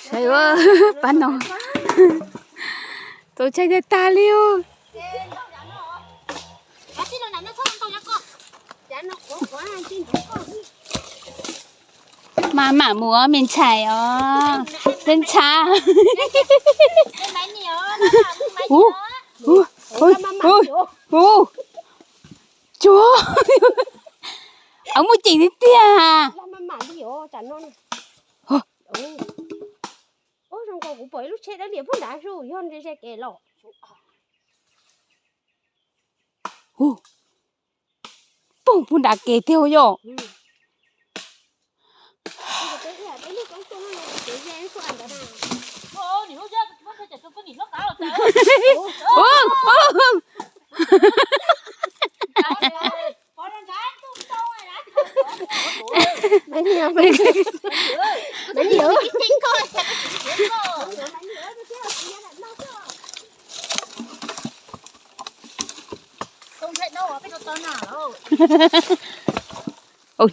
Saib ua, pab no txaus ntshai tag tag li os. Mas mam mus os me ntxhais os, me ntxhais. Ub, ub, ub, ub. Tsuag, au muaj ceem tiag tiag. Ub, zoo nkaus kuv pom ib lub tsheb dawb lias puag nrad su, yog ze ze kev los. Poob puag nrad kev tiag yom.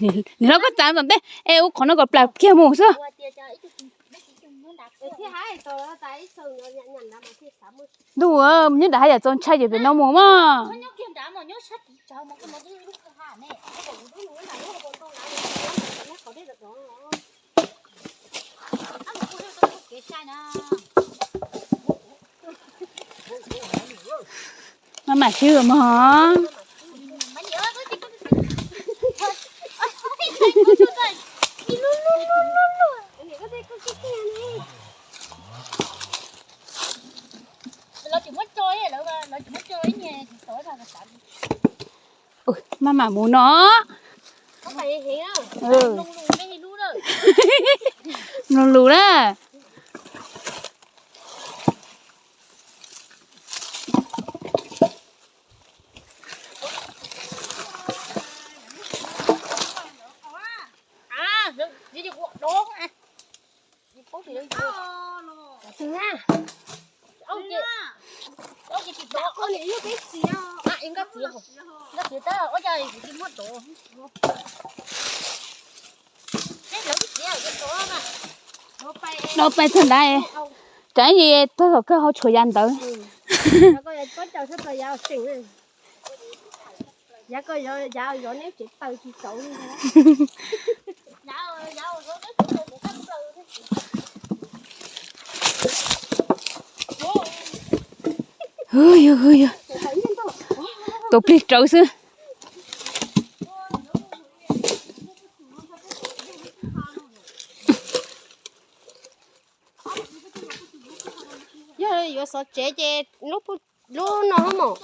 Nim no koj txav tom ntej es ua qhov no kom plam kiag mus xwb. Ntuj, nyob nram haj yam txaus ntshai ces pem no mus mas. Maj mam swb mog. Maj mam mus no. Mloog lus na. Los pais txog ntawd, tsam ib ntsis tag tom kawg ho tshuav yav ntawd. Hwv yog, hwv yog, tus plig rawv xwb. Yog yuav xov tsev ces lub, lub no mom.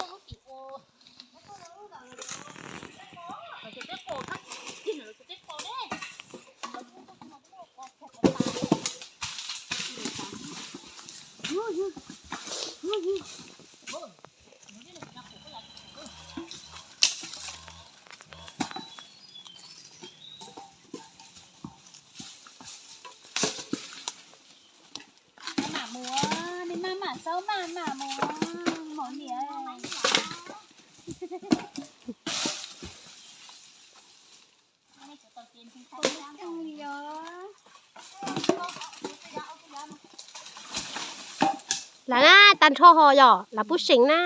Maj mam mus, nej maj mam xaub maj mam mus, mom niam. Lam na, tag nrho ho yom, lam pub seem na.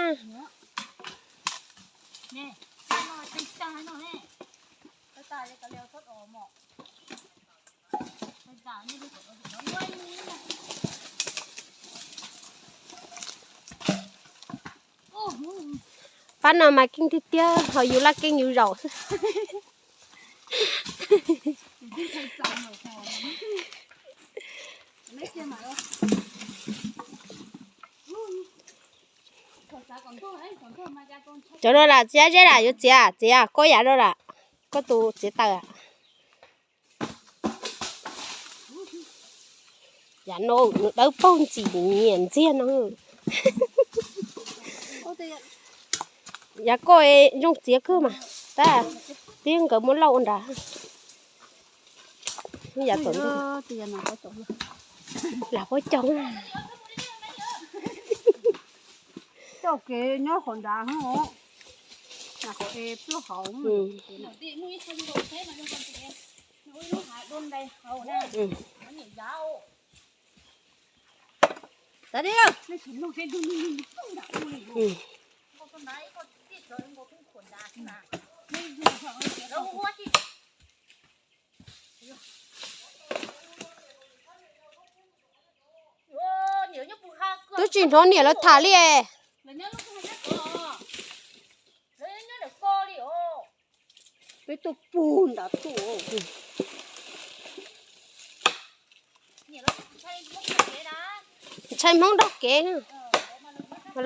Pab no mas keej tiag tiag, ho yus laj keej yus zaum xwb. Cov no lam txiav zeb lam yuav txiav, txiav koj yav no lam, koj tus txiav taws. Yav no nws dawb paug ntxim nyiam ntxiag no. Yav koj zoo txiav kawg mas, tab twb nkawd muab lauj ua nrad. Yav tom ntej lam pab coob. Coj kev nyob qhov nrad, qhov es pluaj hauv. Tadi. Twb tsis hnov niam lawv tham li. Peb tuaj pug nram tuaj. Ntshai Hmoob nrog kev,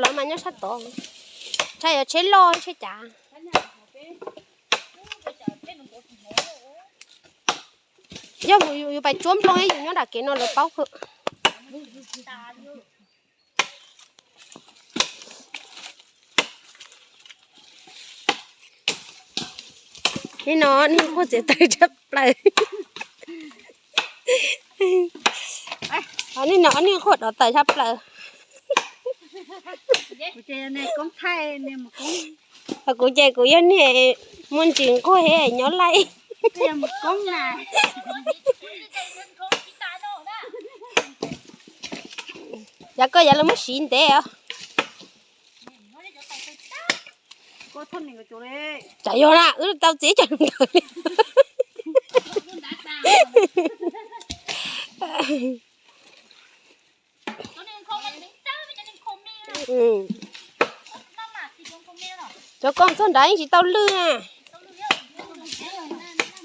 lawv mas nyob sab tod. Ntshai yuav tsheb loj tsheb cav. Yog mus yus pais tsuab nplooj yus nyob nram kev no lawv paub kawg. Nim no niag quaj txiav taws tshaj plaws. Nim no niag quaj dov taws tshaj plaws. Kuv ces kuv yog niag muaj ntsis nquag nyob laij. Yav koj yav lawv muab siv ntev os. Tsam yog na wb tau txiv cov ntawd. Cov koj txog nrad yeej tsis tau lwj na.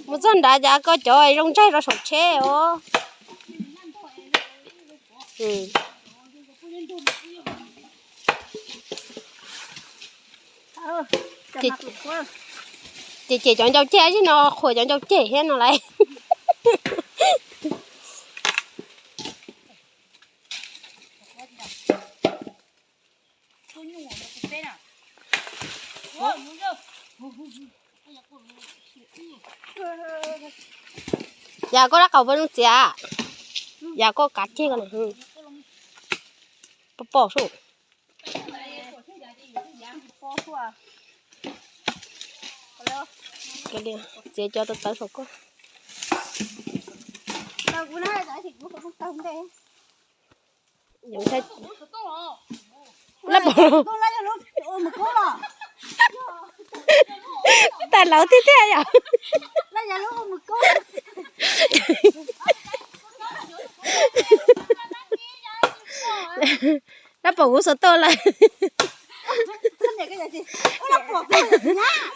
Mus txog nrad cas koj cov zoo ntsaig rau saum tsheb os. Ces ces cov ncau ceg zim no qhuas cov ncau ceg thiab no lauj. Yog koj dab qau peb lub txiav, yog koj kav ceg ko na, pom pom sub. Txiav cov tawv tawv saum koj. Lab pom, tab laus tiag tiag yom. Lab pom kuv xov tooj lawm.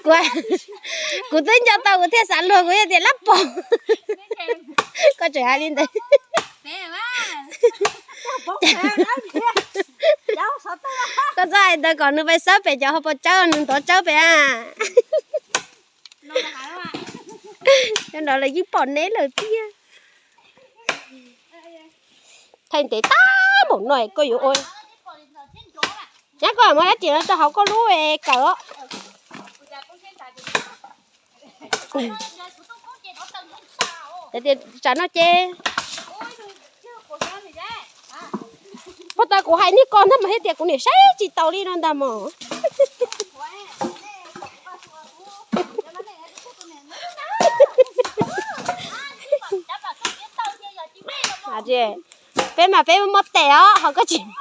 Kuv, kuv twb nco tau kuv thiaj xav luag kuv yog tias lab pom. Koj tseem hais li ntawd. Koj txhob hais ntawd kom nws pais xawb pem cov hauv paus tsawb nws ntov tsawb pem a. Cov no los yeej pom neb lawm tiag. Thaij ntev tag npaum no koj yuav ua. Nyab koj muab dab tsi no rau hauv koj lub kawm os. Tias tsam no ces, pog tas kuv hais niag ko ntag mas thiaj tias kuv niam saib tsis taus li no ntag mog. Peb mas peb muaj tes os, ho koj tsis muaj.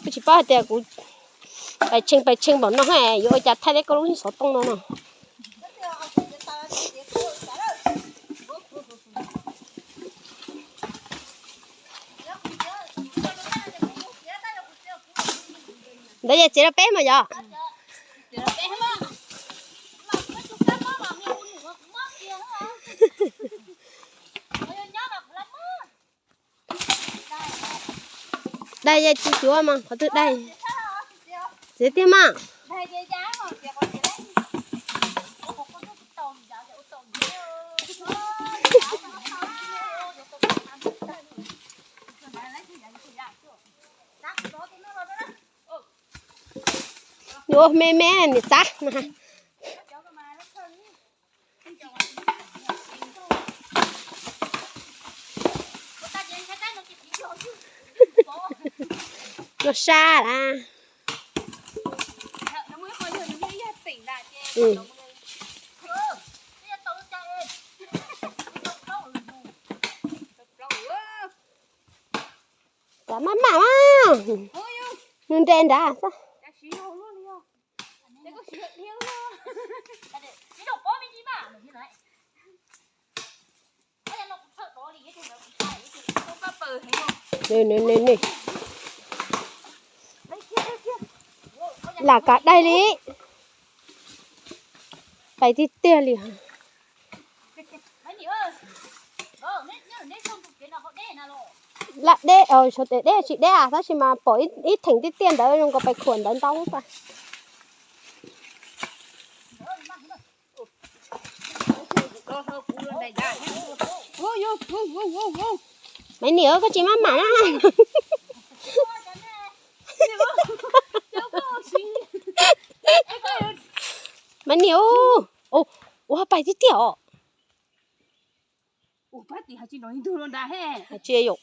Kuv tsis paub hais tias kuv pais tshee pais tshee npaum no yuav ua cas thaij tau koj lub xov tooj no no. Ntawd yog txiav rau peb mas yog. Dai yog tsis cuav mas qhov twg dai. Txiav tiag mas. Yuav me me niam txav. Noj sab na. Kav maj mam mas. Nws nres nrad xwb. Nws nws nws nws. Lam kav daig li. Pais tiag tiag li. Laj deb, saum tes deb tsis deb, tab sis mas pom ib theem tiaj tiaj ntawd zoo nkaus pais khuam ntawd ntau pas. Maiv Niam, koj tsis maj mam na. Maiv Niam, ua pais tiag tiag os. Tsis yog.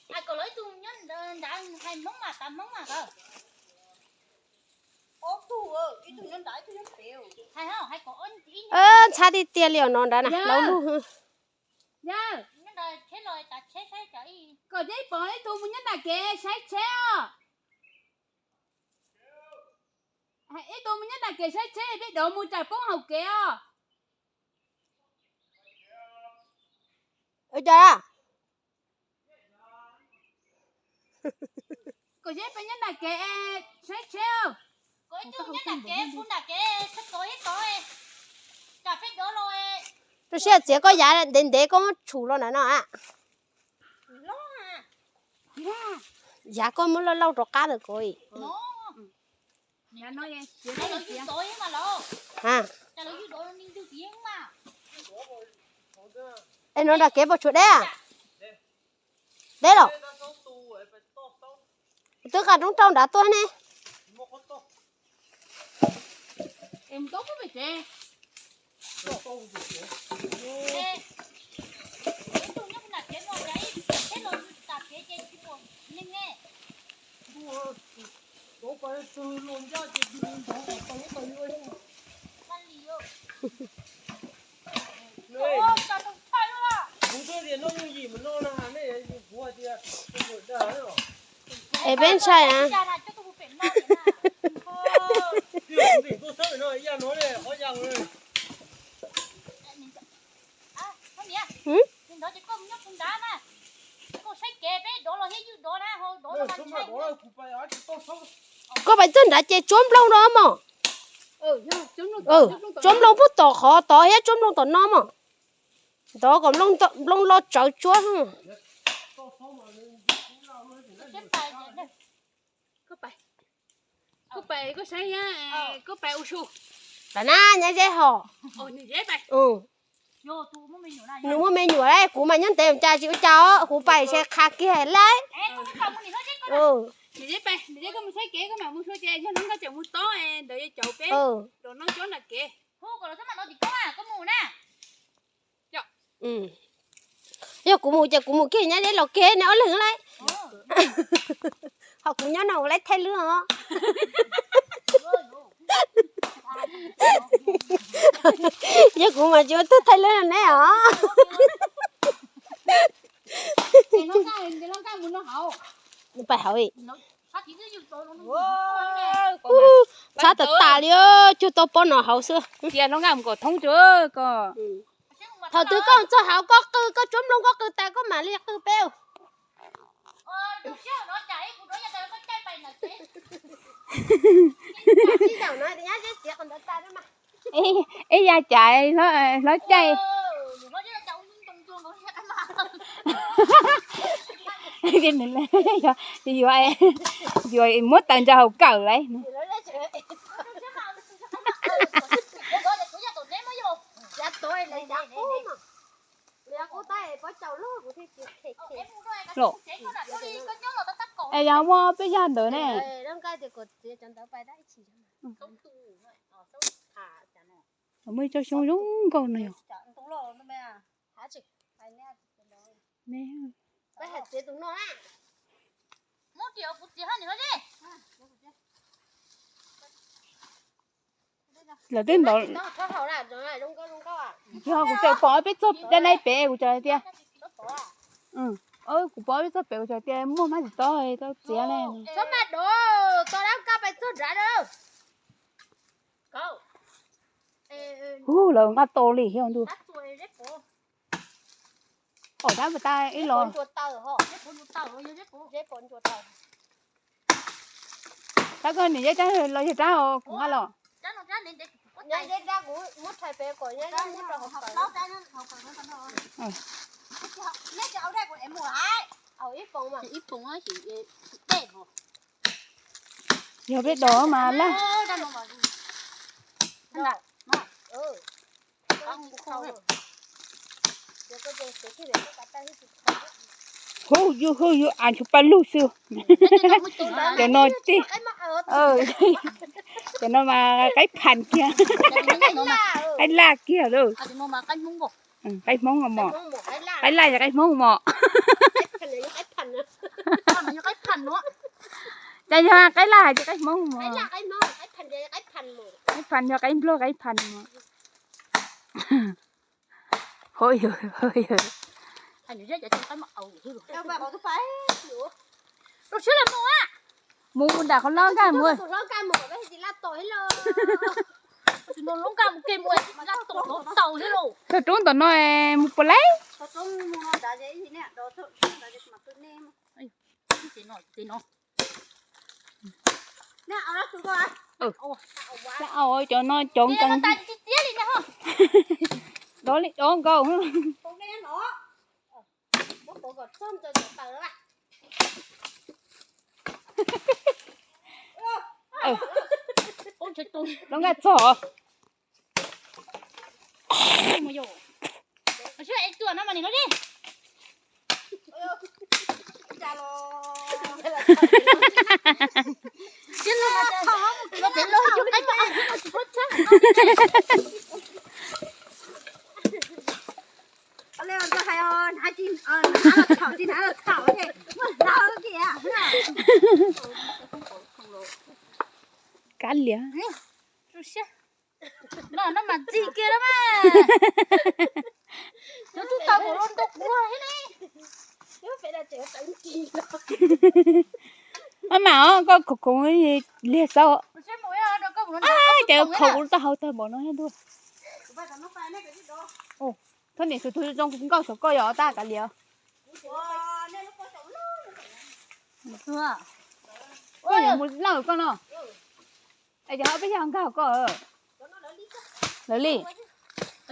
Ntxhab tiag tiag li os no nrad na, laus lug. Kom ib pom ib tug mus nyob nram kev saib tsheb os. Ib tug mus nyob nram kev saib tsheb, peb dov mus tsam poob hauv kev os. Kom ib peb nyob nram kev saib tsheb. Rau siab txiav koj yav ntev ntev koj muab tshum los ntawm no a. Yav koj muab lauj lauj rov qab ntawm ko. Es no nram kev puas tshuav deb? Deb los? Twb nqa roob rau nrad tuaj ne. Es peb ntshai a. Koj pais txog nrad ces tsuab nplooj no mog. Tsuab nplooj puag tom qhov tod thiab tsuab nplooj tom no mog. Ntov kom nplooj lo tsawv tsuab. Koj pais, koj saib, koj pais u su. Tam na nyab zeb hos. Nws muaj me nyuam, kuv mas nyob ntev cas tsis ua cas os, kuv pais se qha kiag lawm. Yog kuv mus ces kuv mus kiag nyab zeb los kiag ne ob leeg lauj. Ho kuv nyob no kuv laib thaij lwb os. Yog kuv mas tsis ua twg thaij lwb ne os. Pais hauv. Tshab tas tas li, cuag tau pob no hauv xwb. Thaum twg koj txog hauv koj qw, koj tsuab nplooj koj qw tas koj mam li qw peb. Ib ya cas hlob caij. Yuav, yuav muab taws ntsa hauv kawm lauj. Es yog muaj peb yag ntawd ne. Muaj ib tsob xyoob zoo nkauj no yog. Lawv twb ntov. Yog kuv tseem pom peb txog dab laib pem kuv tseem tias, kuv pom peb txog pem kuv tseem tias muaj mab tsis tob tau txiav ne. Hu, lawv nqa tau li thiab ntuj. Pom rab puas tag ib los. Rab koj niam yog rab los yog rab kuv nqa los. Yog peb dos mas laj. Hu yus hu yus as ntsug paj lug xwb. Cov no tij, cov no mas qaib phan kiag, qaib laj kiag lawm. Qaib Hmoob mos, qaib laj yog qaib Hmoob mos. Cas yog qaib laj hais tias qaib Hmoob mos? Qaib phan yog qaib Nplog qaib phan mos. Mus mus nram qhov hlob nkaj mus. Thaum roob tom no mus puas laib. Laj au cov no cov nkeeg. Dov li dov nkaus. Lov nkaj txog. Kab liam. No mas ntxig kiag lawm mas. Cov tub tau kom los nrog kuv thiab ne. Maj mam os, koj khoom khoom liag xwb. Ces khoom kuv taub hau tawg npaum no thiab ntuj. Thoj niam, tus tus zoo nkauj saum koj yog tab kav liam. Koj yuav mus lawm koj no. Es cov ob peb yag nkag koj. Lawv li.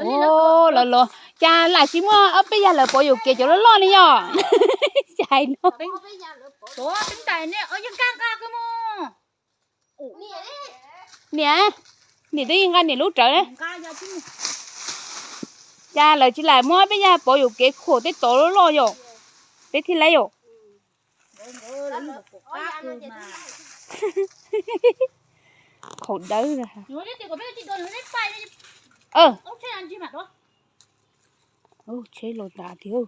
Lawv los, cas lam tsis muaj ob peb yag lawv pov yuam kev cov loj loj li yog. Cas hais no. Niam, niam twb nqa niam lub rawv. Cas lawv tsis lam muab ob peb yag pov yuam kev khuam tej tod loj loj yom. Peb thiaj laib yom. Khaum dawb. Tsheb los tas tiag.